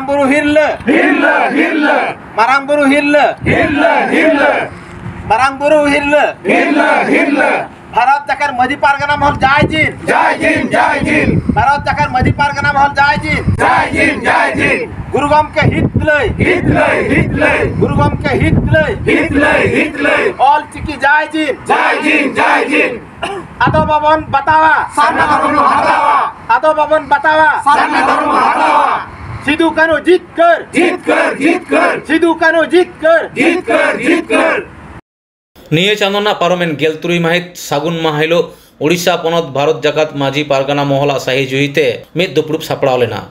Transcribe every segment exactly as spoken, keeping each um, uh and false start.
ᱵᱩᱨᱩ ᱦᱤᱨᱞᱟᱹ᱾ ᱦᱤᱨᱞᱟᱹ, ᱦᱤᱨᱞᱟᱹ᱾ ᱢᱟᱨᱟᱝ ᱵᱩᱨᱩ ᱦᱤᱨᱞᱟᱹ᱾ ᱦᱤᱨᱞᱟᱹ, ᱦᱤᱨᱞᱟᱹ᱾ ᱢᱟᱨᱟᱝ ᱵᱩᱨᱩ ᱦᱤᱨᱞᱟᱹ᱾ ᱦᱤᱨᱞᱟᱹ, ᱦᱤᱨᱞᱟᱹ᱾ ᱵᱷᱟᱨᱚᱛ ᱡᱟᱠᱟᱛ ᱢᱟᱹᱡᱷᱤ ᱯᱟᱨᱜᱟᱱᱟ ᱢᱚᱦᱚᱞ ᱡᱟᱭ ᱡᱤᱱ᱾ ᱡᱟᱭ ᱡᱤᱱ, ᱡᱟᱭ ᱡᱤᱱ᱾ ᱵᱷᱟᱨᱚᱛ ᱡᱟᱠᱟᱛ ᱢᱟᱹᱡᱷᱤ ᱯᱟᱨᱜᱟᱱᱟ ᱢᱚᱦᱚᱞ ᱡᱟᱭ ᱡᱤᱱ᱾ ᱡᱟᱭ ᱡᱤᱱ, ᱡᱟᱭ ᱡᱤᱱ᱾ ᱜᱩᱨᱩ ᱜᱚᱢᱠᱮ ᱦᱤᱛ ᱞᱟᱹᱭ᱾ ᱦᱤᱛ ᱞᱟᱹᱭ, ᱦᱤᱛ ᱞᱟᱹᱭ᱾ ᱜᱩᱨᱩ ᱜᱚᱢᱠᱮ ᱦᱤᱛ ᱞᱟᱹᱭ᱾ ᱦᱤᱛ ᱞᱟᱹᱭ, ᱦᱤᱛ ᱞᱟᱹᱭ᱾ ᱚᱞ ᱪᱤᱠᱤ ᱡᱟᱭ ᱡᱤᱱ᱾ ᱡᱟᱭ ᱡᱤᱱ, ᱡᱟᱭ ᱡᱤᱱ᱾ ᱟᱫᱚ ᱵᱟᱵᱚᱱ ᱵᱟᱛᱟᱣᱟ᱾ ᱥᱟᱨᱱᱟ ᱫᱷᱚᱨᱚᱢ ᱵᱚᱱ ᱦᱟᱛᱟᱣᱟ᱾ ᱟᱫᱚ ᱵᱟᱵᱚᱱ ᱵᱟᱛᱟᱣᱟ᱾ ᱥᱟᱨᱱᱟ ᱫᱷᱚᱨᱚᱢ ᱵᱚᱱ ᱦᱟᱛᱟᱣᱟ᱾ ᱥᱤᱫᱩ ᱠᱟᱹᱱᱦᱩ ᱡᱤᱛᱠᱟᱹᱨ᱾ ᱡᱤᱛᱠᱟᱹᱨ, ᱡᱤᱛᱠᱟᱹᱨ᱾ ᱥᱤᱫᱩ ᱠᱟᱹᱱᱦᱩ ᱡᱤᱛᱠᱟᱹᱨ᱾ ᱡᱤᱛᱠᱟᱹᱨ, ᱡᱤᱛᱠᱟᱹᱨ᱾ ᱱᱤᱭᱟᱹ ᱪᱟᱸᱫᱚ ᱨᱮᱱᱟᱜ ᱯᱟᱨᱚᱢᱮᱱ ᱜᱮᱞ ᱛᱩᱨᱩᱭ ᱢᱟᱹᱦᱤᱛ ᱥᱟᱹᱜᱩᱱ ᱢᱟᱦᱟ ᱦᱤᱞᱳᱜ ᱳᱰᱤᱥᱟ ᱯᱚᱱᱚᱛ ᱵᱷᱟᱨᱚᱛ ᱡᱟᱠᱟᱛ ᱢᱟᱹᱡᱷᱤ ᱯᱟᱨᱜᱟᱱᱟ ᱢᱚᱦᱚᱞᱟᱜ ᱥᱟᱹᱦᱤ ᱡᱩᱦᱤ ᱛᱮ ᱢᱤᱫ ᱫᱩᱯᱲᱩᱵ ᱥᱟᱯᱲᱟᱣ ᱞᱮᱱᱟ᱾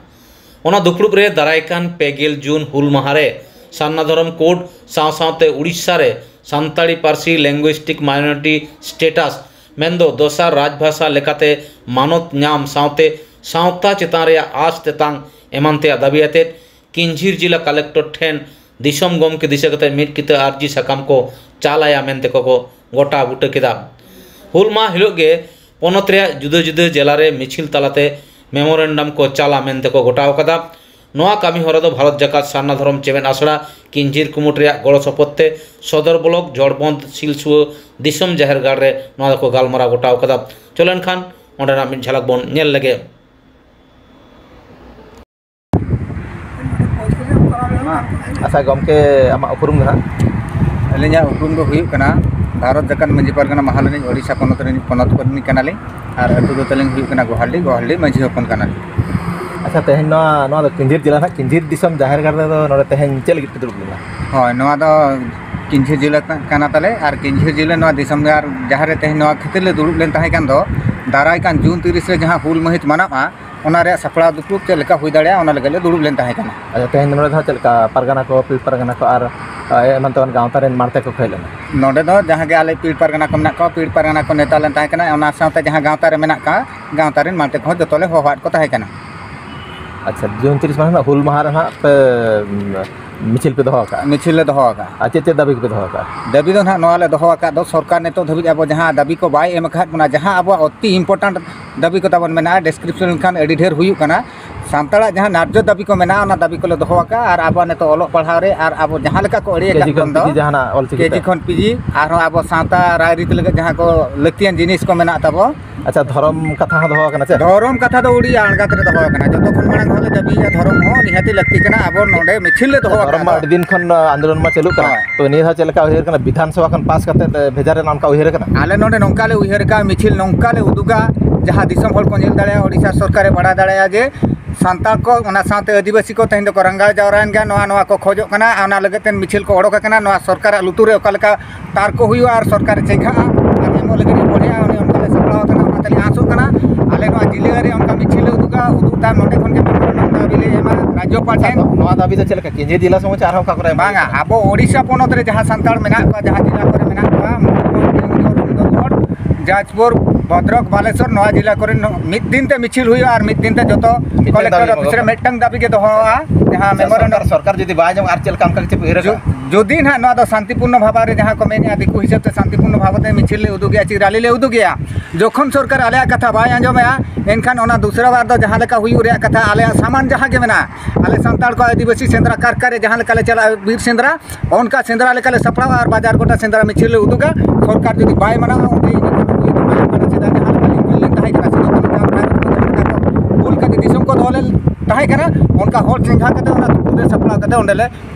ᱚᱱᱟ ᱫᱩᱯᱲᱩᱵ ᱨᱮ ᱫᱟᱨᱟᱭ ᱠᱟᱱ ᱯᱮ ᱜᱮᱞ ᱡᱩᱱ ᱦᱩᱞ ᱢᱟᱦᱟ ᱨᱮ ᱥᱟᱨᱱᱟ ᱫᱷᱚᱨᱚᱢ ᱠᱳᱰ ᱥᱟᱶ ᱥᱟᱶᱛᱮ ᱳᱰᱤᱥᱟ ᱨᱮ ᱥᱟᱱᱛᱟᱲᱤ ᱯᱟᱹᱨᱥᱤ linguistic minority status ᱢᱮᱱᱫᱚ ᱫᱚᱥᱟᱨ ᱨᱟᱡᱽᱵᱷᱟᱥᱟ ᱞᱮᱠᱟᱛᱮ ᱢᱟᱱᱚᱛ ᱧᱟᱢ ᱥᱟᱶᱛᱮ ᱥᱟᱶᱛᱟ ᱪᱮᱛᱟᱱ ᱨᱮᱭᱟᱜ ᱟᱸᱥ ᱛᱮᱛᱟᱝ ᱮᱢᱟᱱ ᱛᱮᱭᱟᱜ ᱫᱟᱹᱵᱤ ᱟᱛᱮᱫ ᱠᱤᱧᱡᱷᱤᱨ ᱡᱮᱞᱟ ᱠᱟᱞᱮᱠᱴᱚᱨ ᱴᱷᱮᱱ ᱫᱤᱥᱚᱢ ᱜᱚᱢᱠᱮ ᱫᱤᱥᱟᱹ ᱠᱟᱛᱮ ᱢᱤᱫ ᱠᱤᱛᱟᱹ ᱟᱨᱡᱤ ᱥᱟᱠᱟᱢ ᱠᱚ ᱪᱟᱞ ᱟᱭᱟ ᱢᱮᱱᱛᱮ ᱠᱚ ᱠᱚ ᱜᱚᱴᱟ ᱵᱩᱴᱟᱹ ᱠᱮᱫᱟ᱾ ᱦᱩᱞ ᱢᱟᱦᱟ ᱦᱤᱞᱳᱜ ᱜᱮ ᱯᱚᱱᱚᱛ ᱨᱮᱭᱟᱜ ᱡᱩᱫᱟᱹ ᱡᱩᱫᱟᱹ ᱡᱮᱞᱟ ᱨᱮ ᱢᱤᱪᱷᱤᱞ ᱛᱟᱞᱟᱛᱮ memorandum ᱠᱚ ᱪᱟᱞᱟ ᱢᱮᱱᱛᱮ ᱠᱚ ᱜᱚᱴᱟ ᱟᱠᱟᱫᱟ᱾ ᱱᱚᱣᱟ ᱠᱟᱹᱢᱤ ᱦᱚᱨᱟ ᱫᱚ ᱵᱷᱟᱨᱚᱛ ᱡᱟᱠᱟᱛ ᱥᱟᱨᱱᱟ ᱫᱷᱚᱨᱚᱢ ᱪᱮᱢᱮᱫ ᱟᱥᱲᱟ ᱠᱤᱧᱡᱷᱤᱨ ᱠᱩᱢᱩᱴ ᱨᱮᱭᱟᱜ ᱜᱚᱲᱚ ᱥᱚᱯᱚᱦᱚᱫ ᱛᱮ ᱥᱚᱫᱚᱨ ᱵᱞᱚᱠ ᱡᱷᱚᱲᱵᱚᱸᱫ ᱥᱤᱞᱥᱩᱣᱟᱹ ᱫᱤᱥᱚᱢ ᱡᱟᱦᱮᱨ ᱜᱟᱲ ᱨᱮ ᱱᱚᱣᱟ ᱫᱚᱠᱚ ᱜᱟᱞᱢᱟᱨᱟᱣ ᱜᱚᱴᱟ ᱟᱠᱟᱫᱟ᱾ ᱪᱚᱞᱚ ᱮᱱᱠᱷᱟᱱ ᱚᱸᱰᱮᱱᱟᱜ ᱢᱤᱫ ᱡᱷᱟᱞᱟᱠ ᱵᱚᱱ ᱧᱮᱞ ᱞᱮᱜᱮ᱾ ᱟᱪᱪᱷᱟ ᱜᱚᱢᱠᱮ, ᱟᱢᱟᱜ ᱩᱯᱨᱩᱢ ᱫᱚ ᱦᱟᱸᱜ? ᱟᱹᱞᱤᱧᱟᱜ ᱩᱯᱨᱩᱢ ᱫᱚ ᱦᱩᱭᱩᱜ ᱠᱟᱱᱟ, ᱵᱷᱟᱨᱚᱛ ᱡᱟᱠᱟᱛ ᱢᱟᱹᱡᱷᱤ ᱯᱟᱨᱜᱟᱱᱟ ᱢᱟᱦᱟ ᱨᱤᱱᱤᱡ ᱳᱰᱤᱥᱟ ᱯᱚᱱᱚᱛ ᱨᱤᱱᱤᱡ ᱯᱚᱱᱚᱛ ᱯᱟᱨᱟᱱᱤᱠ ᱠᱟᱱᱟᱞᱤᱧ ᱟᱨ ᱟᱹᱛᱩ ᱫᱚ ᱛᱟᱹᱞᱤᱧ ᱦᱩᱭᱩᱜ ᱠᱟᱱᱟ ᱜᱳᱦᱟᱞᱰᱤ, ᱜᱳᱦᱟᱞᱰᱤ ᱢᱟᱹᱡᱷᱤ ᱦᱚᱯᱚᱱ ᱠᱟᱱᱟᱞᱤᱧ᱾ ᱟᱪᱪᱷᱟ, ᱛᱮᱦᱮᱧ ᱱᱚᱣᱟ, ᱱᱚᱣᱟ ᱫᱚ ᱠᱤᱧᱡᱷᱤᱨ ᱡᱮᱞᱟ ᱦᱟᱸᱜ, ᱠᱤᱧᱡᱷᱤᱨ ᱫᱤᱥᱚᱢ ᱡᱟᱦᱮᱨ ᱜᱟᱲ ᱨᱮᱫᱚ ᱱᱚᱰᱮ ᱛᱮᱦᱮᱧ ᱪᱮᱫ ᱞᱟᱹᱜᱤᱫ ᱯᱮ ᱫᱩᱲᱩᱵ ᱞᱮᱱᱟ? ᱦᱳᱭ, ᱱᱚᱣᱟ ᱫᱚ ᱠᱤᱧᱡᱷᱤᱨ ᱡᱮᱞᱟ ᱠᱟᱱᱟ ᱛᱟᱞᱮ ᱟᱨ ᱠᱤᱧᱡᱷᱤᱨ ᱡᱮᱞᱟ ᱱᱚᱣᱟ ᱫᱤᱥᱚᱢ ᱨᱮ ᱟᱨ ᱡᱟᱦᱟᱸ ᱨᱮ ᱛᱮᱦᱮᱧ ᱱᱚᱣᱟ ᱠᱷᱟᱹᱛᱤᱨ ᱞᱮ ᱫᱩᱲᱩᱵ ᱞᱮᱱ ᱛᱟᱦᱮᱸ ᱠᱟᱱ ᱫᱚ, ᱫᱟᱨᱟᱭ ᱠᱟᱱ ᱡᱩᱱ ᱛᱤᱨᱤᱥ ᱨᱮ ᱡᱟᱦᱟᱸ ᱦᱩᱞ ᱢᱟᱹᱦᱤᱛ ᱢᱟᱱᱟᱜᱼᱟ, ᱚᱱᱟ ᱨᱮᱭᱟᱜ ᱥᱟᱯᱲᱟᱣ ᱫᱩᱯᱲᱩᱵ ᱪᱮᱫ ᱞᱮᱠᱟ ᱦᱩᱭ ᱫᱟᱲᱮᱭᱟᱜᱼᱟ, ᱚᱱᱟ ᱞᱟᱹᱜᱤᱫ ᱞᱮ ᱫᱩᱲᱩᱵ ᱞᱮᱱ ᱛᱟᱦᱮᱸ ᱠᱟᱱᱟ᱾ ᱟᱪᱪᱷᱟ, ᱛᱮᱦᱮᱧ ᱱᱚᱰᱮ ᱫᱚ ᱦᱟᱸᱜ ᱪᱮᱫ ᱞᱮᱠᱟ ᱯᱟᱨᱜᱟᱱᱟ ᱠᱚ, ᱯᱤᱲ ᱯᱟᱨᱜᱟᱱᱟ ᱠᱚ ᱟᱨ, ᱟᱨ ᱮᱢᱟᱱ ᱛᱮᱢᱟᱱ ᱜᱟᱶᱛᱟ ᱨᱮᱱ ᱢᱟᱲᱛᱮ ᱠᱚ ᱦᱮᱡ ᱞᱮᱱᱟ? ᱱᱚᱰᱮ ᱫᱚ ᱡᱟᱦᱟᱸ ᱜᱮ ᱟᱞᱮ ᱯᱤᱲ ᱯᱟᱨᱜᱟᱱᱟ ᱠᱚ ᱢᱮᱱᱟᱜ ᱠᱚᱣᱟ, ᱯᱤᱲ ᱯᱟᱨᱜᱟᱱᱟ ᱠᱚ ᱱᱮᱛᱟ ᱞᱮᱱ ᱛᱟᱦᱮᱸ ᱠᱟᱱᱟ, ᱚᱱᱟ ᱥᱟᱶᱛᱮ ᱡᱟᱦᱟᱸ ᱜᱟᱶᱛᱟ ᱨᱮ ᱢᱮᱱᱟᱜ ᱠᱚᱣᱟ, ᱜᱟᱶᱛᱟ ᱨᱮᱱ ᱢᱟᱲᱛᱮ ᱠᱚᱦᱚᱸ ᱡᱚᱛᱚ ᱞᱮ ᱦᱚᱦᱚᱣᱟᱫ ᱠᱚ ᱛᱟᱦᱮᱸ ᱠᱟᱱᱟ᱾ ᱟᱪᱪᱷᱟ, ᱡᱩᱱ ᱛᱤᱨᱤᱥ ᱢᱟᱹᱦᱤᱛ ᱦᱩᱞ ᱢᱟᱦᱟ ᱨᱮ ᱦᱟᱸᱜ ᱯᱮ, ᱩᱢ, ᱢᱤᱪᱷᱤᱞ ᱯᱮ ᱫᱚᱦᱚ ᱟᱠᱟᱫᱼᱟ? ᱢᱤᱪᱷᱤᱞ ᱞᱮ ᱫᱚᱦᱚ ᱟᱠᱟᱫᱼᱟ᱾ ᱟᱨ ᱪᱮᱫ ᱪᱮᱫ ᱫᱟᱹᱵᱤ ᱠᱚᱯᱮ ᱫᱚᱦᱚ ᱟᱠᱟᱫᱼᱟ? ᱫᱟᱹᱵᱤ ᱫᱚ ᱱᱟᱦᱟᱜ ᱱᱚᱣᱟ ᱞᱮ ᱫᱚᱦᱚ ᱟᱠᱟᱫ ᱫᱚ, ᱥᱚᱨᱠᱟᱨ ᱱᱤᱛᱚᱜ ᱫᱷᱟᱹᱵᱤᱡ ᱟᱵᱚ ᱡᱟᱦᱟᱸ ᱫᱟᱹᱵᱤ ᱠᱚ ᱵᱟᱭ ᱮᱢ ᱟᱠᱟᱫ ᱵᱚᱱᱟ, ᱡᱟᱦᱟᱸ ᱟᱵᱚᱣᱟᱜ ᱚᱛᱤ important ᱫᱟᱹᱵᱤ ᱠᱚ ᱛᱟᱵᱚᱱ ᱢᱮᱱᱟᱜᱼᱟ, description ᱞᱮᱱᱠᱷᱟᱱ ᱟᱹᱰᱤ ᱰᱷᱮᱨ ᱦᱩᱭᱩᱜ ᱠᱟᱱᱟ᱾ ᱥᱟᱱᱛᱟᱲᱟᱜ ᱡᱟᱦᱟᱸ ᱱᱟᱨᱡᱚ ᱫᱟᱹᱵᱤ ᱠᱚ ᱢᱮᱱᱟᱜᱼᱟ, ᱚᱱᱟ ᱫᱟᱹᱵᱤ ᱠᱚᱞᱮ ᱫᱚᱦᱚ ᱟᱠᱟᱫᱼᱟ᱾ ᱟᱨ ᱟᱵᱚ ᱱᱤᱛᱚᱜ ᱚᱞᱚᱜ ᱯᱟᱲᱦᱟᱣ ᱨᱮ ᱟᱨ ᱟᱵᱚ ᱡᱟᱦᱟᱸ ᱞᱮᱠᱟ ᱠᱚ ᱟᱹᱲᱤᱭᱟᱠᱟᱫ ᱠᱮᱡᱤ ᱠᱷᱚᱱ ᱵᱚᱱ ᱫᱚ, ᱯᱤᱡᱤ ᱡᱟᱦᱟᱱᱟᱜ ᱚᱞᱪᱤᱠᱤ ᱠᱮᱡᱤ ᱛᱮ? ᱠᱷᱚᱱ ᱯᱤᱡᱤ, ᱟᱨᱦᱚᱸ ᱟᱵᱚ ᱥᱟᱶᱛᱟ ᱨᱟᱭᱨᱤᱛ ᱞᱟᱹᱜᱤᱫ ᱡᱟᱦᱟᱸ ᱠᱚ ᱞᱟᱹᱠᱛᱤᱭᱟᱱ ᱡᱤᱱᱤᱥ ᱠᱚ ᱢᱮᱱᱟᱜ ᱛᱟᱵᱚ᱾ ᱟᱪᱪᱷᱟ, ᱫᱷᱚᱨᱚᱢ ᱠᱟᱛᱷᱟ ᱦᱚᱸ ᱫᱚᱦᱚ ᱟᱠᱟᱱᱟ ᱪᱮ? ᱫᱷᱚᱨᱚᱢ ᱠᱟᱛᱷᱟ ᱫᱚ ᱟᱹᱰᱤ ᱟᱬᱜᱟᱛ ᱨᱮ ᱫᱚᱦᱚ ᱟᱠᱟᱱᱟ᱾ ᱡᱚᱛᱚ ᱠᱷᱚᱱ ᱢᱟᱲᱟᱝ ᱦᱚᱸᱞᱮ ᱫᱟᱹᱵᱤᱭᱟ, ᱫᱷᱚᱨᱚᱢ ᱦᱚᱸ ᱱᱤᱦᱟᱹᱛᱤ ᱞᱟᱹᱠᱛᱤ ᱠᱟᱱᱟ᱾ ᱟᱵᱚ ᱱᱚᱰᱮ ᱢᱤᱪᱷᱤᱞ ᱞᱮ ᱫᱚᱦᱚ ᱫᱷᱚᱨᱚᱢ ᱢᱟ ᱟᱠᱟᱫᱟ᱾ ᱟᱹᱰᱤ ᱫᱤᱱ ᱠᱷᱚᱱ ᱟᱱᱫᱳᱞᱚᱱ ᱢᱟ ᱪᱟᱹᱞᱩᱜ ᱠᱟᱱᱟ᱾ ᱦᱳᱭ᱾ ᱛᱚ, ᱱᱤᱭᱟᱹ ᱫᱷᱟᱣ ᱪᱮᱫ ᱞᱮᱠᱟ ᱩᱭᱦᱟᱹᱨ ᱠᱟᱱᱟ? ᱵᱤᱫᱷᱟᱱ ᱥᱚᱵᱷᱟ ᱠᱷᱚᱱ ᱯᱟᱥ ᱠᱟᱛᱮ, ᱮ, ᱵᱷᱮᱡᱟᱨ ᱨᱮᱱᱟᱜ ᱚᱱᱠᱟ ᱩᱭᱦᱟᱹᱨ ᱠᱟᱱᱟ? ᱟᱞᱮ ᱱᱚᱰᱮ ᱱᱚᱝᱠᱟ ᱞᱮ ᱩᱭᱦᱟᱹᱨ ᱟᱠᱟᱫᱼᱟ, ᱢᱤᱪᱷᱤᱞ ᱱᱚᱝᱠᱟ ᱞᱮ ᱩᱫᱩᱜᱟ, ᱡᱟᱦᱟᱸ ᱫᱤᱥᱚᱢ ᱦᱚᱲ ᱠᱚ ᱧᱮᱞ ᱫᱟᱲᱮᱭᱟᱜᱼᱟ, ᱳᱰᱤᱥᱟ ᱥᱚᱨᱠᱟᱨᱮ ᱵᱟᱲᱟᱭ ᱫᱟᱲᱮᱭᱟᱜᱼᱟ ᱡᱮ ᱥᱟᱱᱛᱟᱲ ᱠᱚ, ᱚᱱᱟ ᱥᱟᱶᱛᱮ ᱟᱹᱫᱤᱵᱟᱹᱥᱤ ᱠᱚ ᱛᱮᱦᱮᱧ ᱫᱚᱠᱚ ᱨᱟᱸᱜᱟᱣ ᱡᱟᱣᱨᱟᱭᱮᱱ ᱜᱮᱭᱟ, ᱱᱚᱣᱟ, ᱱᱚᱣᱟ ᱠᱚ ᱠᱷᱚᱡᱚᱜ ᱠᱟᱱᱟ᱾ ᱟᱨ ᱚᱱᱟ ᱞᱟᱹᱜᱤᱫ ᱛᱮ ᱢᱤᱪᱷᱤᱞ ᱠᱚ ᱚᱰᱚᱠ ᱟᱠᱟᱱᱟ᱾ ᱱᱚᱣᱟ ᱥᱚᱨᱠᱟᱨᱟᱜ ᱞᱩᱛᱩᱨ ᱨᱮ ᱚᱠᱟ ᱞᱮᱠᱟ ᱛᱟᱨᱠᱚ ᱦᱩᱭᱩᱜᱼᱟ ᱟᱨ ᱥᱚᱨᱠᱟᱨ ᱪᱮᱸᱜᱷᱟᱜᱼᱟ ᱟᱨ ᱮᱢᱚᱜ ᱞᱟᱹᱜᱤᱫ ᱮ ᱵᱚᱲᱦᱮᱜᱼᱟ, ᱩᱱᱤ ᱚᱱᱠᱟ ᱞᱮ ᱥᱟᱯᱲᱟᱣ ᱟᱠᱟᱱᱟ᱾ ᱚᱱᱟ ᱛᱮᱞᱮ ᱟᱸᱥᱚᱜ ᱠᱟᱱᱟ, ᱟᱞᱮ ᱱᱚᱣᱟ ᱡᱤᱞᱟᱹ ᱨᱮ ᱚᱱᱠᱟ ᱢᱤᱪᱷᱤᱞ ᱞᱮ ᱩᱫᱩᱜᱟ, ᱩᱫᱩᱜ ᱛᱟᱭᱚᱢ ᱱᱚᱰᱮ ᱠᱷᱚᱱ ᱜᱮ ᱢᱮᱢᱳᱨᱮᱱᱰᱟᱢ ᱫᱟᱵᱤ ᱞᱮ ᱮᱢᱟ ᱨᱟᱡᱽᱡᱚᱯᱟᱞ ᱴᱷᱮᱱ᱾ ᱱᱚᱣᱟ ᱫᱟᱵᱤ ᱫᱚ ᱪᱮᱫ ᱞᱮᱠᱟ? ᱠᱮᱸᱫᱷᱤᱭᱟᱹ ᱡᱮᱞᱟ ᱥᱚᱢᱚᱭ ᱪᱮ ᱟᱨᱦᱚᱸ ᱚᱠᱟ ᱠᱚᱨᱮ ᱮᱢ ᱵᱟᱝᱟ, ᱦᱩᱭᱩᱜᱼᱟ? ᱟᱵᱚ ᱳᱰᱤᱥᱟ ᱯᱚᱱᱚᱛ ᱨᱮ ᱡᱟᱦᱟᱸ ᱥᱟᱱᱛᱟᱲ ᱢᱮᱱᱟᱜ ᱠᱚᱣᱟ, ᱡᱟᱦᱟᱸ ᱡᱮᱞᱟ ᱠᱚᱨᱮ ᱢᱮᱱᱟᱜ ᱠᱚᱣᱟ, ᱢᱚᱭᱩᱨᱵᱷᱚᱸᱡᱽ, ᱠᱮᱣᱚᱱᱡᱷᱚᱨ, ᱥᱩᱱᱫᱚᱨᱜᱚᱲ, ᱡᱟᱡᱽᱯᱩᱨ, ᱵᱷᱚᱫᱨᱚᱠ, ᱵᱟᱞᱮᱥᱚᱨ, ᱱᱚᱣᱟ ᱡᱮᱞᱟ ᱠᱚᱨᱮᱱ ᱢᱤᱫ ᱫᱤᱱ ᱛᱮ ᱢᱤᱪᱷᱤᱞ ᱦᱩᱭᱩᱜᱼᱟ ᱟᱨ ᱢᱤᱫ ᱫᱤᱱ ᱛᱮ ᱡᱚᱛᱚ ᱢᱤᱫᱴᱟᱝ ᱠᱚᱞᱮᱠᱴᱚᱨ ᱫᱟᱵᱤ ᱚᱯᱷᱤᱥ ᱨᱮ ᱢᱤᱫᱴᱟᱝ ᱫᱟᱵᱤ ᱜᱮ ᱫᱚᱦᱚᱜᱼᱟ, ᱡᱟᱦᱟᱸ ᱟᱪᱪᱷᱟ, ᱢᱮᱢᱳᱨᱮᱱᱰᱟᱢ᱾ ᱥᱚᱨᱠᱟᱨ, ᱥᱚᱨᱠᱟᱨ ᱡᱩᱫᱤ ᱵᱟᱭ ᱟᱸᱡᱚᱢᱟ, ᱟᱨ ᱪᱮᱫ ᱞᱮᱠᱟ ᱚᱱᱠᱟ ᱠᱤᱪᱷᱩ ᱯᱮ ᱩᱭᱦᱟᱹᱨ ᱡᱩ-, ᱟᱠᱟᱫᱼᱟ? ᱡᱩᱫᱤ ᱱᱟᱦᱟᱜ ᱱᱚᱣᱟ ᱫᱚ ᱥᱟᱱᱛᱤᱯᱩᱨᱱᱚ ᱵᱷᱟᱵᱟ ᱨᱮ, ᱡᱟᱦᱟᱸ ᱠᱚ ᱢᱮᱱᱮᱫᱼᱟ, ᱫᱤᱠᱩ ᱦᱤᱥᱟᱹᱵ ᱛᱮ ᱥᱟᱱᱛᱤᱯᱩᱨᱱᱚ ᱵᱷᱟᱵᱟ ᱛᱮ ᱢᱤᱪᱷᱤᱞ ᱞᱮ ᱩᱫᱩᱜᱮᱜᱼᱟ, ᱪᱮ ᱨᱟᱞᱤ ᱞᱮ ᱩᱫᱩᱜᱮᱜᱼᱟ, ᱡᱚᱠᱷᱚᱱ ᱥᱚᱨᱠᱟᱨ ᱟᱞᱮᱭᱟᱜ ᱠᱟᱛᱷᱟ ᱵᱟᱭ ᱟᱸᱡᱚᱢᱮᱜᱼᱟ, ᱮᱱᱠᱷᱟᱱ ᱚᱱᱟ ᱫᱩᱥᱨᱟ ᱵᱟᱨ ᱫᱚ ᱡᱟᱦᱟᱸ ᱞᱮᱠᱟ ᱦᱩᱭᱩᱜ ᱨᱮᱭᱟᱜ ᱠᱟᱛᱷᱟ, ᱟᱞᱮᱭᱟᱜ ᱥᱟᱢᱟᱱ ᱡᱟᱦᱟᱸ ᱜᱮ ᱢᱮᱱᱟᱜᱼᱟ, ᱟᱞᱮ ᱥᱟᱱᱛᱟᱲ ᱠᱚ ᱟᱹᱫᱤᱵᱟᱹᱥᱤ ᱥᱮᱸᱫᱽᱨᱟ ᱠᱟᱨᱠᱟ ᱨᱮ ᱡᱟᱦᱟᱸ ᱞᱮᱠᱟ ᱞᱮ ᱪᱟᱞᱟᱜᱼᱟ ᱵᱤᱨ ᱥᱮᱸᱫᱽᱨᱟ, ᱚᱱᱠᱟ ᱥᱮᱸᱫᱽᱨᱟ ᱞᱮᱠᱟᱞᱮ ᱥᱟᱯᱲᱟᱣᱟ ᱟᱨ ᱵᱟᱡᱟᱨ ᱜᱚᱴᱟ ᱥᱮᱸᱫᱽᱨᱟ ᱢᱤᱪᱷᱤᱞ ᱞᱮ ᱩᱫᱩᱜᱟ᱾ ᱥᱚᱨᱠᱟᱨ ᱡᱩᱫᱤ ᱵᱟᱭ ᱢᱟᱱᱟᱣᱟ, ᱩᱱᱤ ᱤᱫᱤ ᱠᱟᱛᱮ ᱦᱩᱭᱩᱜ ᱛᱟᱢᱟ᱾ ᱪᱮᱫᱟᱜ ᱡᱟᱦᱟᱸ ᱞᱮᱠᱟ ᱞᱤᱧ ᱛᱟᱦᱮᱸ ᱠᱟᱱᱟ, ᱥᱤᱫᱩ ᱠᱟᱹᱱᱦᱩ ᱪᱟᱸᱫᱽ ᱵᱷᱟᱭᱨᱳ ᱛᱟᱠᱚ ᱡᱟᱦᱟᱸ ᱞᱮᱠᱟ ᱠᱚ ᱦᱩᱞ ᱠᱟᱛᱮ ᱫᱤᱥᱚᱢ ᱠᱚ ᱫᱚᱦᱚ ᱞᱮᱱ ᱛᱟᱦᱮᱸ ᱠᱟᱱᱟ, ᱚᱱᱠᱟ ᱦᱚᱲ ᱪᱮᱸᱜᱷᱟ ᱠᱟᱛᱮ ᱚᱱᱟ ᱛᱩᱯᱩᱫ ᱨᱮ ᱥᱟᱯᱲᱟᱣ ᱠᱟᱛᱮ ᱚᱸᱰᱮ ᱞᱮ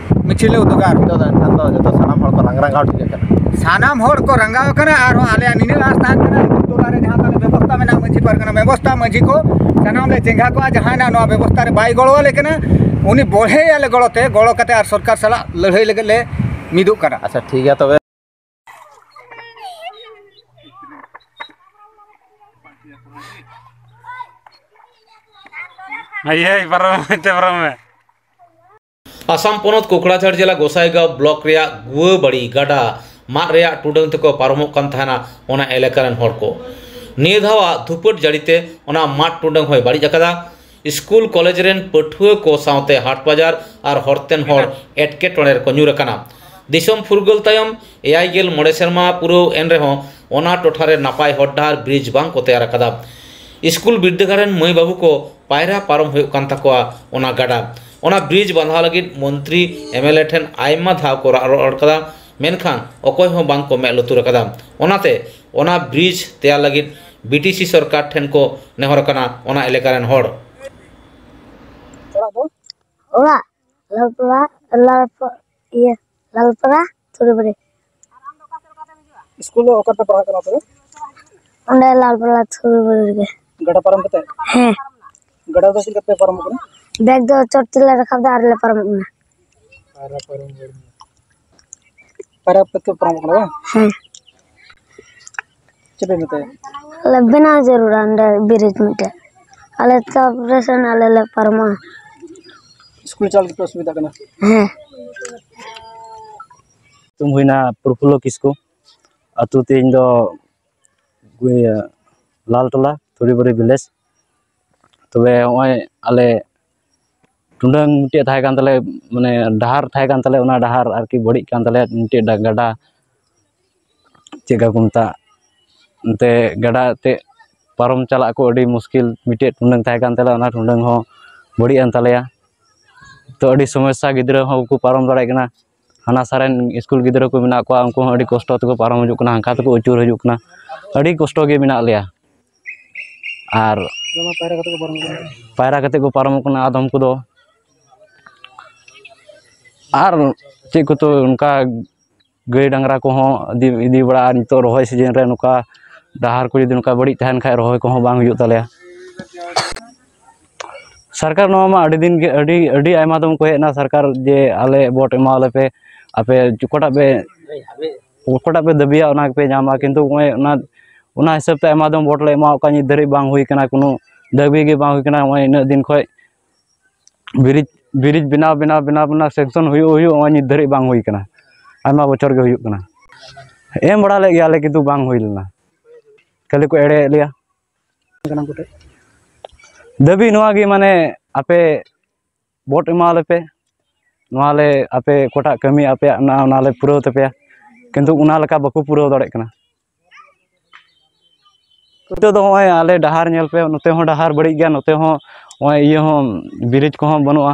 ᱢᱤᱪᱷᱤᱞ ᱞᱮ ᱩᱫᱩᱜᱟ᱾ ᱟᱨ ᱱᱤᱛᱚᱜ ᱫᱚ ᱮᱱᱠᱷᱟᱱ ᱫᱚ ᱡᱚᱛᱚ ᱥᱟᱱᱟᱢ ᱦᱚᱲ ᱠᱚ ᱨᱟᱝ ᱨᱟᱝᱜᱟᱣ ᱴᱷᱤᱠ ᱟᱠᱟᱱᱟ᱾ ᱥᱟᱱᱟᱢ ᱦᱚᱲ ᱠᱚ ᱨᱟᱸᱜᱟᱣ ᱟᱠᱟᱱᱟ᱾ ᱟᱨᱦᱚᱸ ᱟᱞᱮᱭᱟᱜ ᱱᱤᱱᱟᱹᱜ ᱟᱸᱥ ᱛᱟᱦᱮᱸ ᱠᱟᱱᱟ, ᱟᱹᱛᱩ ᱴᱚᱞᱟ ᱨᱮ ᱡᱟᱦᱟᱸ ᱛᱟᱞᱮ ᱵᱮᱵᱚᱥᱛᱷᱟ ᱢᱮᱱᱟᱜᱼᱟ, ᱢᱟᱹᱡᱷᱤ ᱯᱟᱨᱜᱟᱱᱟ ᱵᱮᱵᱚᱥᱛᱷᱟ, ᱢᱟᱹᱡᱷᱤ ᱠᱚ ᱥᱟᱱᱟᱢ ᱞᱮ ᱪᱮᱸᱜᱷᱟ ᱠᱚᱜᱼᱟ᱾ ᱡᱟᱦᱟᱸᱭ ᱱᱟᱜ ᱱᱚᱣᱟ ᱵᱮᱵᱚᱥᱛᱷᱟ ᱨᱮ ᱵᱟᱭ ᱜᱚᱲᱚ ᱟᱞᱮ ᱠᱟᱱᱟ, ᱩᱱᱤ ᱵᱚᱲᱦᱮᱭᱟᱞᱮ ᱜᱚᱲᱚ ᱛᱮ, ᱜᱚᱲᱚ ᱠᱟᱛᱮ ᱟᱨ ᱥᱚᱨᱠᱟᱨ ᱥᱟᱞᱟᱜ ᱞᱟᱹᱲᱦᱟᱹᱭ ᱞᱟᱹᱜᱤᱫ ᱞᱮ ᱢᱤᱫᱚᱜ ᱠᱟᱱᱟ᱾ ᱟᱪᱪᱷᱟ, ᱴᱷᱤᱠ ᱜᱮᱭᱟ ᱛᱚᱵᱮ᱾ ᱦᱮᱸ, ᱯᱟᱨᱚᱢ ᱢᱮ, ᱯᱟᱨᱚᱢ ᱢᱮ᱾ ᱟᱥᱟᱢ ᱯᱚᱱᱚᱛ ᱠᱳᱠᱲᱟᱡᱷᱟᱲ ᱡᱮᱞᱟ ᱜᱚᱥᱟᱭᱜᱟᱸᱣ ᱵᱞᱚᱠ ᱨᱮᱭᱟᱜ ᱜᱩᱣᱟᱹᱵᱟᱲᱤ ᱜᱟᱰᱟ ᱢᱟᱫ ᱨᱮᱭᱟᱜ ᱴᱩᱰᱟᱹᱝ ᱛᱮᱠᱚ ᱯᱟᱨᱚᱢᱚᱜ ᱠᱟᱱ ᱛᱟᱦᱮᱱᱟ ᱚᱱᱟ ᱮᱞᱟᱠᱟ ᱨᱮᱱ ᱦᱚᱲ ᱠᱚ᱾ ᱱᱤᱭᱟᱹ ᱫᱷᱟᱣᱟᱜ ᱫᱷᱩᱯᱟᱹᱴ ᱡᱟᱹᱲᱤ ᱛᱮ ᱚᱱᱟ ᱢᱟᱫ ᱴᱩᱰᱟᱹᱝ ᱦᱚᱸᱭ ᱵᱟᱹᱲᱤᱡ ᱟᱠᱟᱫᱟ᱾ ᱥᱠᱩᱞ ᱠᱚᱞᱮᱡᱽ ᱨᱮᱱ ᱯᱟᱹᱴᱷᱩᱣᱟᱹ ᱠᱚ ᱥᱟᱶᱛᱮ ᱦᱟᱴ ᱵᱟᱡᱟᱨ ᱟᱨ ᱦᱚᱨᱛᱮᱱ ᱦᱚᱲ ᱮᱴᱠᱮᱴᱚᱬᱮ ᱨᱮᱠᱚ ᱧᱩᱨ ᱟᱠᱟᱱᱟ᱾ ᱫᱤᱥᱚᱢ ᱯᱷᱩᱨᱜᱟᱹᱞ ᱛᱟᱭᱚᱢ ᱮᱭᱟᱭ ᱜᱮᱞ ᱢᱚᱬᱮ ᱥᱮᱨᱢᱟ ᱯᱩᱨᱟᱹᱣ ᱮᱱ ᱨᱮᱦᱚᱸ ᱚᱱᱟ ᱴᱚᱴᱷᱟ ᱨᱮ ᱱᱟᱯᱟᱭ ᱦᱚᱨ ᱰᱟᱦᱟᱨ ᱵᱨᱤᱡᱽ ᱵᱟᱝ ᱠᱚ ᱛᱮᱭᱟᱨ ᱟᱠᱟᱫᱟ᱾ ᱥᱠᱩᱞ ᱵᱤᱨᱫᱟᱹᱜᱟᱲ ᱨᱮᱱ ᱢᱟᱹᱭ ᱵᱟᱹᱵᱩ ᱠᱚ ᱯᱟᱭᱨᱟ ᱯᱟᱨᱚᱢ ᱦᱩᱭᱩᱜ ᱠᱟᱱ ᱛᱟᱠᱚᱣᱟ ᱚᱱᱟ ᱜᱟᱰᱟ᱾ ᱚᱱᱟ ᱵᱨᱤᱡᱽ ᱵᱟᱸᱫᱷᱟᱣ ᱞᱟᱹᱜᱤᱫ ᱢᱚᱱᱛᱨᱤ, ᱮᱢ ᱮᱞ ᱮ ᱴᱷᱮᱱ ᱟᱭᱢᱟ ᱫᱷᱟᱣ ᱠᱚ ᱨᱟᱜ ᱨᱚᱲ ᱠᱟᱫᱟ, ᱢᱮᱱᱠᱷᱟᱱ ᱚᱠᱚᱭ ᱦᱚᱸ ᱵᱟᱝ ᱠᱚ ᱢᱮᱫ ᱞᱩᱛᱩᱨ ᱟᱠᱟᱫᱟ᱾ ᱚᱱᱟᱛᱮ ᱚᱱᱟ ᱵᱨᱤᱡᱽ ᱛᱮᱭᱟᱨ ᱞᱟᱹᱜᱤᱫ ᱵᱤ ᱴᱤ ᱥᱤ ᱥᱚᱨᱠᱟᱨ ᱴᱷᱮᱱ ᱠᱚ ᱱᱮᱦᱚᱨ ᱟᱠᱟᱱᱟ ᱚᱱᱟ ᱮᱞᱟᱠᱟ ᱨᱮᱱ ᱦᱚᱲ᱾ ᱚᱲᱟᱜ ᱫᱚ? ᱚᱲᱟᱜ ᱞᱟᱞᱯᱟᱲᱟ, ᱞᱟᱞᱯᱟ-, ᱤᱭᱟᱹ, ᱞᱟᱞᱯᱟᱲᱟ, ᱛᱷᱩᱲᱤᱵᱟᱲᱤ᱾ ᱥᱠᱩᱞ ᱫᱚ ᱚᱠᱟ ᱨᱮᱯᱮ ᱯᱟᱲᱦᱟᱜ ᱠᱟᱱᱟ ᱟᱯᱮ ᱫᱚ? ᱚᱸᱰᱮ ᱞᱟᱞᱯᱟᱲᱟ ᱛᱷᱩᱲᱤᱵᱟᱲᱤ ᱨᱮᱜᱮ᱾ ᱜᱟᱰᱟ ᱯᱟᱨᱚᱢ ᱠᱟᱛᱮ? ᱦᱮᱸ᱾ ᱜᱟᱰᱟ ᱫᱚ ᱪᱮᱫ ᱞᱮᱠᱟ ᱯᱮ ᱯᱟᱨᱚᱢᱚᱜ ᱠᱟᱱᱟ? ᱵᱮᱜᱽ ᱫᱚ ᱪᱚᱴ ᱛᱮᱞᱮ ᱨᱟᱠᱟᱵ ᱫᱟ ᱟᱨ ᱞᱮ ᱯᱟᱨᱚᱢᱚᱜ ᱠᱟᱱᱟ᱾ ᱯᱟᱭᱨᱟ ᱯᱟᱨᱚᱢ ᱯᱟᱭᱨᱟ ᱠᱟᱛᱮ ᱯᱮ ᱯᱟᱨᱚᱢᱚᱜ ᱠᱟᱱᱟ ᱵᱟᱝ? ᱦᱮᱸ᱾ ᱪᱮᱫ ᱯᱮ ᱢᱮᱛᱟᱭᱟ? ᱟᱞᱮ ᱵᱮᱱᱟᱣ ᱡᱟᱹᱨᱩᱲᱟ ᱚᱸᱰᱮ ᱵᱨᱤᱡᱽ ᱢᱤᱫᱴᱮᱡ᱾ ᱟᱞᱮ ᱛᱚ ᱚᱯᱟᱨᱮᱥᱚᱱ ᱟᱞᱮ ᱞᱮ ᱯᱟᱨᱚᱢᱚᱜᱼᱟ᱾ ᱥᱠᱩᱞ ᱪᱟᱞᱟᱜ ᱞᱟᱹᱜᱤᱫ ᱯᱮ ᱚᱥᱩᱵᱤᱫᱷᱟᱜ ᱠᱟᱱᱟ? ᱦᱮᱸ᱾ ᱧᱩᱛᱩᱢ ᱦᱩᱭᱱᱟ ᱯᱨᱚᱯᱷᱩᱞᱞᱚ ᱠᱤᱥᱠᱩ, ᱟᱹᱛᱩ ᱛᱤᱧ ᱫᱚ ᱤᱭᱟᱹ ᱞᱟᱞᱴᱚᱞᱟ, ᱛᱷᱩᱲᱤᱵᱟᱲᱤ ᱵᱷᱤᱞᱮᱡᱽ᱾ ᱛᱚᱵᱮ ᱱᱚᱜᱼᱚᱭ ᱟᱞᱮ ᱴᱩᱰᱟᱹᱝ ᱢᱤᱫᱴᱮᱡ ᱛᱟᱦᱮᱸ ᱠᱟᱱ ᱛᱟᱞᱮ, ᱢᱟᱱᱮ ᱰᱟᱦᱟᱨ ᱛᱟᱦᱮᱸ ᱠᱟᱱ ᱛᱟᱞᱮ, ᱚᱱᱟ ᱰᱟᱦᱟᱨ ᱟᱨᱠᱤ ᱵᱟᱹᱲᱤᱡ ᱠᱟᱱ ᱛᱟᱞᱮᱭᱟ᱾ ᱢᱤᱫᱴᱮᱡ ᱰᱟ-, ᱜᱟᱰᱟ ᱪᱮᱫ ᱞᱮᱠᱟ ᱠᱚ ᱢᱮᱛᱟᱜ, ᱚᱱᱛᱮ ᱜᱟᱰᱟ ᱛᱮ ᱯᱟᱨᱚᱢ ᱪᱟᱞᱟᱜ ᱠᱚ ᱟᱹᱰᱤ ᱢᱩᱥᱠᱤᱞ᱾ ᱢᱤᱫᱴᱮᱡ ᱴᱩᱰᱟᱹᱝ ᱛᱟᱦᱮᱸ ᱠᱟᱱ ᱛᱟᱞᱮᱭᱟ, ᱚᱱᱟ ᱴᱩᱰᱟᱹᱝ ᱦᱚᱸ ᱵᱟᱹᱲᱤᱡ ᱮᱱ ᱛᱟᱞᱮᱭᱟ᱾ ᱛᱚ ᱟᱹᱰᱤ ᱥᱚᱢᱚᱥᱥᱟ, ᱜᱤᱫᱽᱨᱟᱹ ᱦᱚᱸ ᱵᱟᱠᱚ ᱯᱟᱨᱚᱢ ᱫᱟᱲᱮᱭᱟᱜ ᱠᱟᱱᱟ᱾ ᱦᱟᱱᱟ ᱥᱟ ᱨᱮᱱ ᱥᱠᱩᱞ ᱜᱤᱫᱽᱨᱟᱹ ᱠᱚ ᱢᱮᱱᱟᱜ ᱠᱚᱣᱟ, ᱩᱱᱠᱩ ᱦᱚᱸ ᱟᱹᱰᱤ ᱠᱚᱥᱴᱚ ᱛᱮᱠᱚ ᱯᱟᱨᱚᱢ ᱦᱤᱡᱩᱜ ᱠᱟᱱᱟ, ᱦᱟᱱᱠᱟ ᱛᱮᱠᱚ ᱟᱹᱪᱩᱨ ᱦᱤᱡᱩᱜ ᱠᱟᱱᱟ᱾ ᱟᱹᱰᱤ ᱠᱚᱥᱴᱚ ᱜᱮ ᱢᱮᱱᱟᱜ ᱞᱮᱭᱟ᱾ ᱟᱨ ᱯᱟᱭᱨᱟ ᱠᱟᱛᱮ ᱠᱚ ᱯᱟᱨᱚᱢᱚᱜ ᱠᱟᱱᱟ᱾ ᱯᱟᱭᱨᱟ ᱠᱟᱛᱮ ᱠᱚ ᱯᱟᱨᱚᱢᱚᱜ ᱠᱟᱱᱟ ᱟᱫᱚᱢ ᱠᱚᱫᱚ᱾ ᱟᱨ ᱪᱮᱫ ᱠᱚᱛᱚ ᱚᱱᱠᱟ ᱜᱟᱹᱭ ᱰᱟᱝᱨᱟ ᱠᱚᱦᱚᱸ ᱤᱫᱤ, ᱤᱫᱤ ᱵᱟᱲᱟᱜᱼᱟ᱾ ᱱᱤᱛᱚᱜ ᱨᱚᱦᱚᱭ ᱥᱤᱡᱤᱱ ᱨᱮ ᱱᱚᱝᱠᱟ ᱰᱟᱦᱟᱨ ᱠᱚ ᱡᱩᱫᱤ ᱱᱚᱝᱠᱟ ᱵᱟᱹᱲᱤᱡ ᱛᱟᱦᱮᱱ ᱠᱷᱟᱡ, ᱨᱚᱦᱚᱭ ᱠᱚᱦᱚᱸ ᱵᱟᱝ ᱦᱩᱭᱩᱜ ᱛᱟᱞᱮᱭᱟ᱾ ᱥᱚᱨᱠᱟᱨ ᱱᱚᱣᱟ ᱢᱟ ᱟᱹᱰᱤ ᱫᱤᱱ ᱜᱮ, ᱟᱹᱰᱤ, ᱟᱹᱰᱤ ᱟᱭᱢᱟ ᱫᱚᱢ ᱠᱚ ᱦᱮᱡ ᱮᱱᱟ ᱥᱚᱨᱠᱟᱨ ᱡᱮ ᱟᱞᱮ ᱵᱷᱳᱴ ᱮᱢᱟᱣᱟᱞᱮ ᱯᱮ, ᱟᱯᱮ ᱚᱠᱟᱴᱟᱜ ᱯᱮ, ᱚᱠᱟᱴᱟᱜ ᱯᱮ ᱫᱟᱹᱵᱤᱭᱟ ᱚᱱᱟ ᱜᱮᱯᱮ ᱧᱟᱢᱟ, ᱠᱤᱱᱛᱩ ᱱᱚᱜᱼᱚᱭ ᱚᱱᱟ, ᱚᱱᱟ ᱦᱤᱥᱟᱹᱵ ᱛᱮ ᱟᱭᱢᱟ ᱫᱚᱢ ᱵᱷᱳᱴ ᱞᱮ ᱮᱢᱟᱣᱟᱫ ᱠᱚᱣᱟ, ᱱᱤᱛ ᱫᱷᱟᱹᱨᱤᱡ ᱵᱟᱝ ᱦᱩᱭ ᱠᱟᱱᱟ, ᱠᱳᱱᱳ ᱫᱟᱹᱵᱤ ᱜᱮ ᱵᱟᱝ ᱦᱩᱭ ᱠᱟᱱᱟ᱾ ᱱᱚᱜᱼᱚᱭ ᱤᱱᱟᱹᱜ ᱫᱤᱱ ᱠᱷᱚᱡ ᱵᱨᱤᱡᱽ, ᱵᱨᱤᱡᱽ ᱵᱮᱱᱟᱣ, ᱵᱮᱱᱟᱣ, ᱵᱮᱱᱟᱣ, ᱵᱮᱱᱟᱣ, ᱥᱮᱝᱥᱚᱱ ᱦᱩᱭᱩᱜ, ᱦᱩᱭᱩᱜ, ᱱᱚᱜᱼᱚᱭ ᱱᱤᱛ ᱫᱷᱟᱹᱨᱤᱡ ᱵᱟᱝ ᱦᱩᱭ ᱠᱟᱱᱟ᱾ ᱟᱭᱢᱟ ᱵᱚᱪᱷᱚᱨ ᱜᱮ ᱦᱩᱭᱩᱜ ᱠᱟᱱᱟ᱾ ᱮᱢ ᱵᱟᱲᱟ ᱞᱮᱫ ᱜᱮᱭᱟᱞᱮ, ᱠᱤᱱᱛᱩ ᱵᱟᱝ ᱦᱩᱭ ᱞᱮᱱᱟ᱾ ᱠᱷᱟᱹᱞᱤ ᱠᱚ ᱮᱲᱮᱭᱮᱫ ᱞᱮᱭᱟ᱾ ᱠᱟᱱᱟ ᱠᱚᱴᱷᱮᱡ᱾ ᱫᱟᱹᱵᱤ ᱱᱚᱣᱟ ᱜᱮ, ᱢᱟᱱᱮ, ᱟᱯᱮ ᱵᱷᱳᱴ ᱮᱢᱟᱣᱟᱞᱮ ᱯᱮ, ᱱᱚᱣᱟ ᱞᱮ, ᱟᱯᱮ ᱚᱠᱟᱴᱟᱜ ᱠᱟᱹᱢᱤ ᱟᱯᱮᱭᱟᱜ ᱢᱮᱱᱟᱜᱼᱟ, ᱚᱱᱟ ᱞᱮ ᱯᱩᱨᱟᱹᱣ ᱛᱟᱯᱮᱭᱟ, ᱠᱤᱱᱛᱩ ᱚᱱᱟ ᱞᱮᱠᱟ ᱵᱟᱠᱚ ᱯᱩᱨᱟᱹᱣ ᱫᱟᱲᱮᱭᱟᱜ ᱠᱟᱱᱟ᱾ ᱱᱤᱛᱚᱜ ᱫᱚ ᱱᱚᱜᱼᱚᱭ ᱟᱞᱮ ᱰᱟᱦᱟᱨ ᱧᱮᱞ ᱯᱮ, ᱱᱚᱛᱮ ᱦᱚᱸ ᱰᱟᱦᱟᱨ ᱵᱟᱹᱲᱤᱡ ᱜᱮᱭᱟ, ᱱᱚᱛᱮ ᱦᱚᱸ ᱱᱚᱜᱼᱚᱭ ᱤᱭᱟᱹ ᱦᱚᱸ, ᱵᱨᱤᱡᱽ ᱠᱚᱦᱚᱸ ᱵᱟᱹᱱᱩᱜᱼᱟ᱾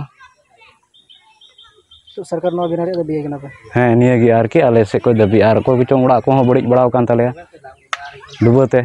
ᱥᱚᱨᱠᱟᱨ ᱱᱚᱣᱟ ᱵᱮᱱᱟᱣ ᱨᱮᱭᱟᱜ ᱫᱟᱹᱵᱤ ᱠᱟᱱᱟ ᱯᱮ? ᱦᱮᱸ, ᱱᱤᱭᱟᱹ ᱜᱮ ᱟᱨᱠᱤ ᱟᱞᱮ ᱥᱮᱫ ᱠᱷᱚᱱ ᱫᱟᱹᱵᱤ᱾ ᱟᱨ ᱚᱠᱚᱭ ᱠᱚᱪᱚᱝ ᱚᱲᱟᱜ ᱠᱚᱦᱚᱸ ᱵᱟᱹᱲᱤᱡ ᱵᱟᱲᱟᱣ ᱟᱠᱟᱱ ᱛᱟᱞᱮᱭᱟ ᱰᱩᱵᱟᱹ ᱛᱮ᱾